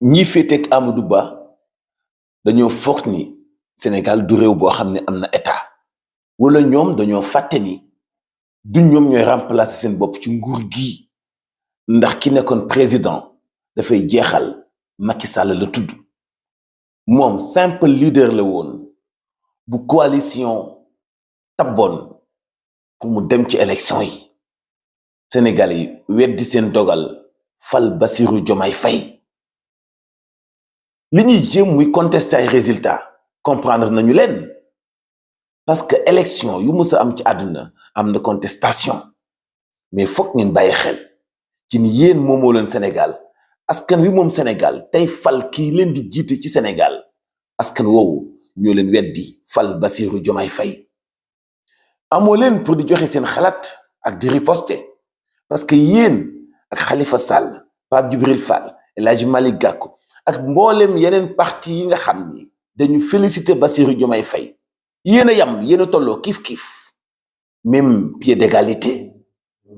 ñi féeteeg Amadou Ba dañoo foog ni Sénégal du réew boo xam ne am na état wala ñoom dañoo fàtte ni du ñoom ñooy remplacer seen bopp ci nguur gi ndax ki nekkoon président dafay jeexal Macky Sall la tudd moom simple leader la woon bu coalition tabboon pour mu dem ci élection yi Sénégal yi weddi seen dogal fal Bassirou Diomaye Faye li ñuy jéem muy contester ay résultats comprendre nañu leen parce que élection yu mus a am ci àdduna am na contestation mais foog ngeen bàyyi xel ci ni yéen moomoo leen Sénégal askan wi moom Sénégal tey fal kii leen di jiite ci Sénégal askan woowu ñoo leen weddi fal Bassirou Diomaye Faye amoo leen pour di joxe seen xalaat ak di riposter parce que yéen ak Khalifa Sall Pape Djibril Fall El Hadji Malick Gakou ak mboolem yeneen parti yi nga xam ni dañu féliciter Bassirou Diomaye Faye yéen a yam yéen a tolloo kiif-kiif même pied d'égalité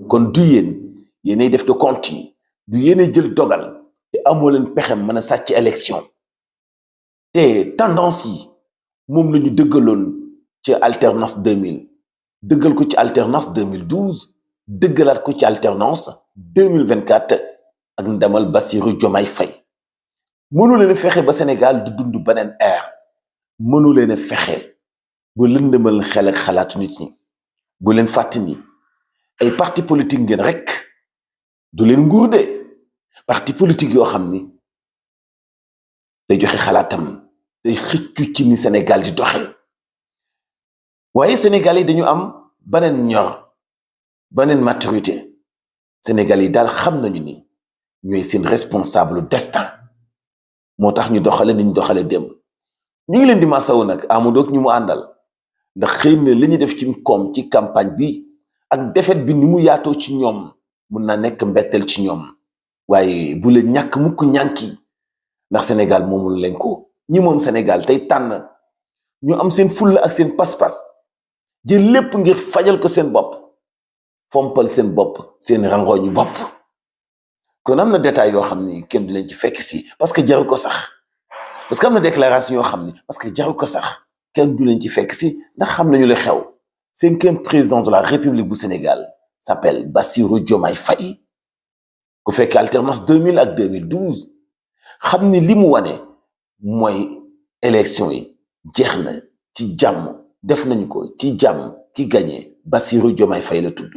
kon du yéenay def de compte yi du yéenay jël dogal te amoo leen pexem mën a sàcc élection te tendance yi moom la ñu dëggaloon ci alternance 2000 dëggal ko ci alternance 2012 dëggalaat ko ci alternance 2024 ak ndamal Bassirou Diomaye Faye mënu leen a fexe ba Sénégal du dund beneen ère mënu leen a fexe ba lëndëmal xel ak xalaatu nit ñi bu leen fàtte ni ay parti politique ngeen rek du leen nguur de parti politique yoo xam ni day joxe xalaatam day xëccu ci ni Sénégal di doxee waaye Sénégal yi dañu am beneen ñor beneen maturité Sénégal yi daal xam nañu ni ñooy seen responsable destin moo tax ñu doxale ni ñu doxale démb ñu ngi leen di masawu nag Amadou ak ñu mu àndal ndax xëy na li ñu def ci koom ci campagne bi ak défaite bi ni mu yaatoo ci ñoom mun na nekk mbetteel ci ñoom waaye bu leen ñàkk mukk ñànki ndax Sénégal moomul leen ko ñi moom Sénégal tey tànn ñu am seen fulla ak seen pas-pas jël lépp ngir fajal ko seen bopp fompal seen bopp seen rangooñu bopp kon am na détail yoo xam ni kenn du leen ci fekk si parce que jaru ko sax parce que am na déclaration yoo xam ni parce que jaru ko sax kenn du leen ci fekk si ndax xam nañu li xew 5e président de la République bu Sénégal s'appelle Bassirou Diomaye Faye ku fekk alternance 2000 ak 2012 xam ni li mu wane mooy élection yi jeex na ci jàmm def nañu ko ci jàmm ki gagné Bassirou Diomaye Faye la tudd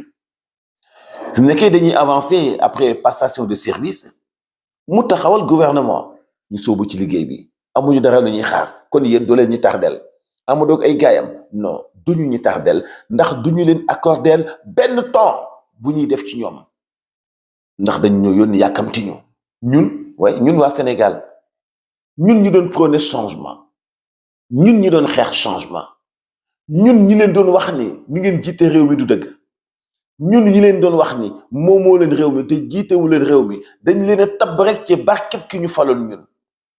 fi mu nekkee dañuy avancer après passation de service mu taxawal gouvernement ñu sóobu ci liggéey bi amuñu dara lu ñuy xaar kon yéen doo leen ñu tardel Amadou ak ay gaayam non duñu ñu tardel ndax duñu leen accordel benn temps bu ñuy def ci ñoom ndax dañu ñoo yónni yàkkamti ñu ñun waa Sénégal ñun ñi doon prôner changement ñun ñi doon xeex changement ñun ñi leen doon wax ni ngeen jiite réew mi du dëgg ñun ñi leen doon wax ni moomoo leen réew mi te jiitewu leen réew mi dañ leen a tabb rek ci barkeb ki ñu faloon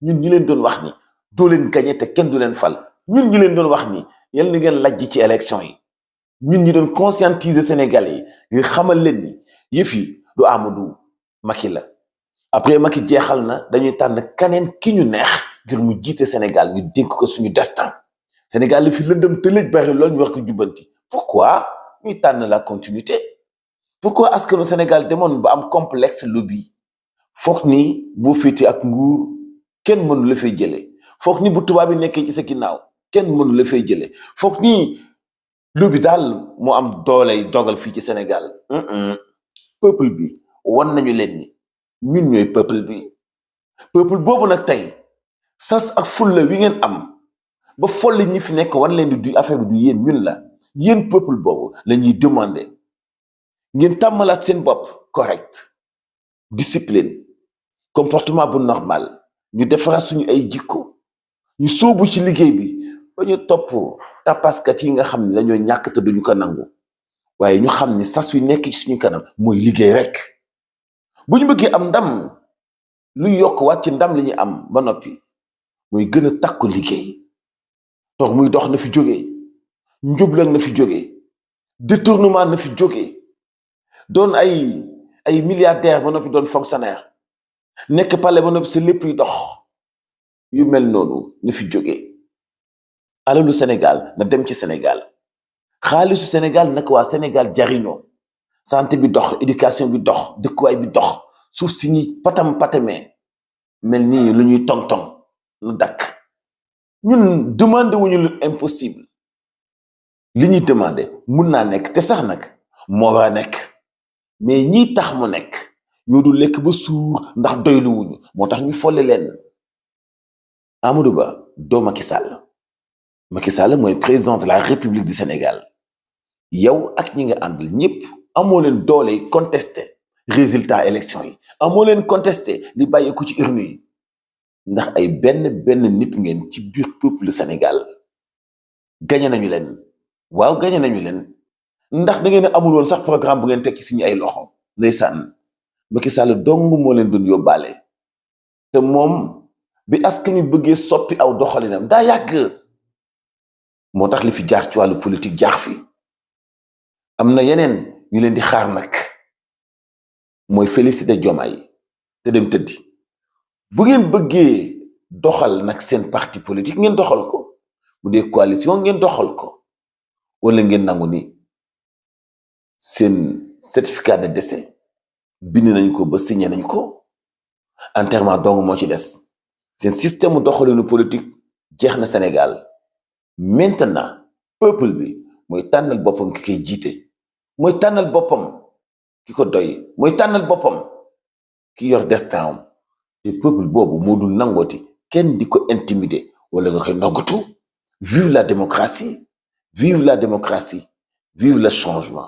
ñun ñi leen doon wax ni doo leen gañe te kenn du leen fal ñun ñi leen doon wax ni yal na ngeen lajj ci élection yi ñun ñi doon conscientiser Sénégalais yi nga xamal leen ni yëf yi du Amadou Macky la après Macky jeexal na dañuy tànn kaneen ki ñu neex ngir mu jiite Sénégal ñu dénk ko suñu destin Sénégal li fi lëndëm te léegi bari loolu ñu wax ko jubbanti pourquoi ñuy tànn la continuité pourquoi askanu Sénégal demoon ba am complexe lobby foog ni boo féetee ak nguur kenn mënu la fay jëlee foog ni bu tubaab yi nekkee ci sa ginnaaw kenn mënu la fay jëlee foog ni lobby daal moo am dooley dogal fii ci Sénégal peuple bi wan nañu leen ni ñun ñooy peuple bi peuple boobu nag tey sas ak fulla wi ngeen am ba folli ñi fi nekk wan leen di du affaire bi du yéen ñun la yéen peuple boobu la ñuy demander ngeen tàmmalaat seen bopp correct discipline comportement bu normal ñu defaraat suñu ay jikko ñu sóobu ci liggéey bi ba ñu topp tapaskat yi nga xam ne dañoo ñàkk te duñu ko nangu waaye ñu xam ni sas wi nekk ci suñu kanam mooy liggéey rek bu ñu bëggee am ndam lu yokk waat ci ndam li ñu am ba noppi muy gën a takku liggéey toog muy dox na fi jógee njublang na fi jógee détournement na fi jógee doon ay milliardaire ba noppi doon fonctionnaire nekk pale ba noppi sa lépp yi dox yu mel noonu ni fi jógee alalu Sénégal na dem ci Sénégal xaalisu Sénégal naka waa Sénégal jariñoo santé bi dox éducation bi dox dëkkuwaay bi dox suuf si ñuy patam patamee mel nii lu ñuy tong-tong nu dakk ñun demandé wuñu lu impossible li ñuy demandé mun naa nekk te sax nag moo war a nekk mais ñii tax mu nekk ñoo du lekk ba suur ndax doylu wuñu moo tax ñu folle leen Amadou Ba doo Macky Sall Macky Sall mooy président de la République du Sénégal yow ak ñi nga àndal ñëpp amoo leen doole contesté résultat élection yi amoo leen contesté li bàyyeeku ci urne yi ndax ay benn nit ngeen ci biir peuple Sénégal gañe nañu leen waaw gañe nañu leen ndax da ngeen a amul woon sax programme bu ngeen tekki suñu ay loxo ndeysaan Macky Sall dong moo leen doon yóbbaale te moom bi askan wi bëggee soppi aw doxalinam daa yàgg moo tax li fi jaar ci wàllu politique jaar fi am na yeneen ñu leen di xaar nag mooy félicité Diomaye te dem tëddi bu ngeen bëggee doxal nag seen parti politique ngeen doxal ko bu dee coalition ngeen doxal ko wala ngeen nangu ni seen certificat de décès bind nañ ko ba signé nañ ko enterrement dong moo ci des seen système mu doxalinu politique jeex na Sénégal maintenant peuple bi mooy tànnal boppam ki koy jiite mooy tànnal boppam ki ko doy mooy tànnal boppam ki yor destin am te peuple boobu moo dul nangooti kenn di ko intimider wala nga koy noggatu vive la démocratie vive le changement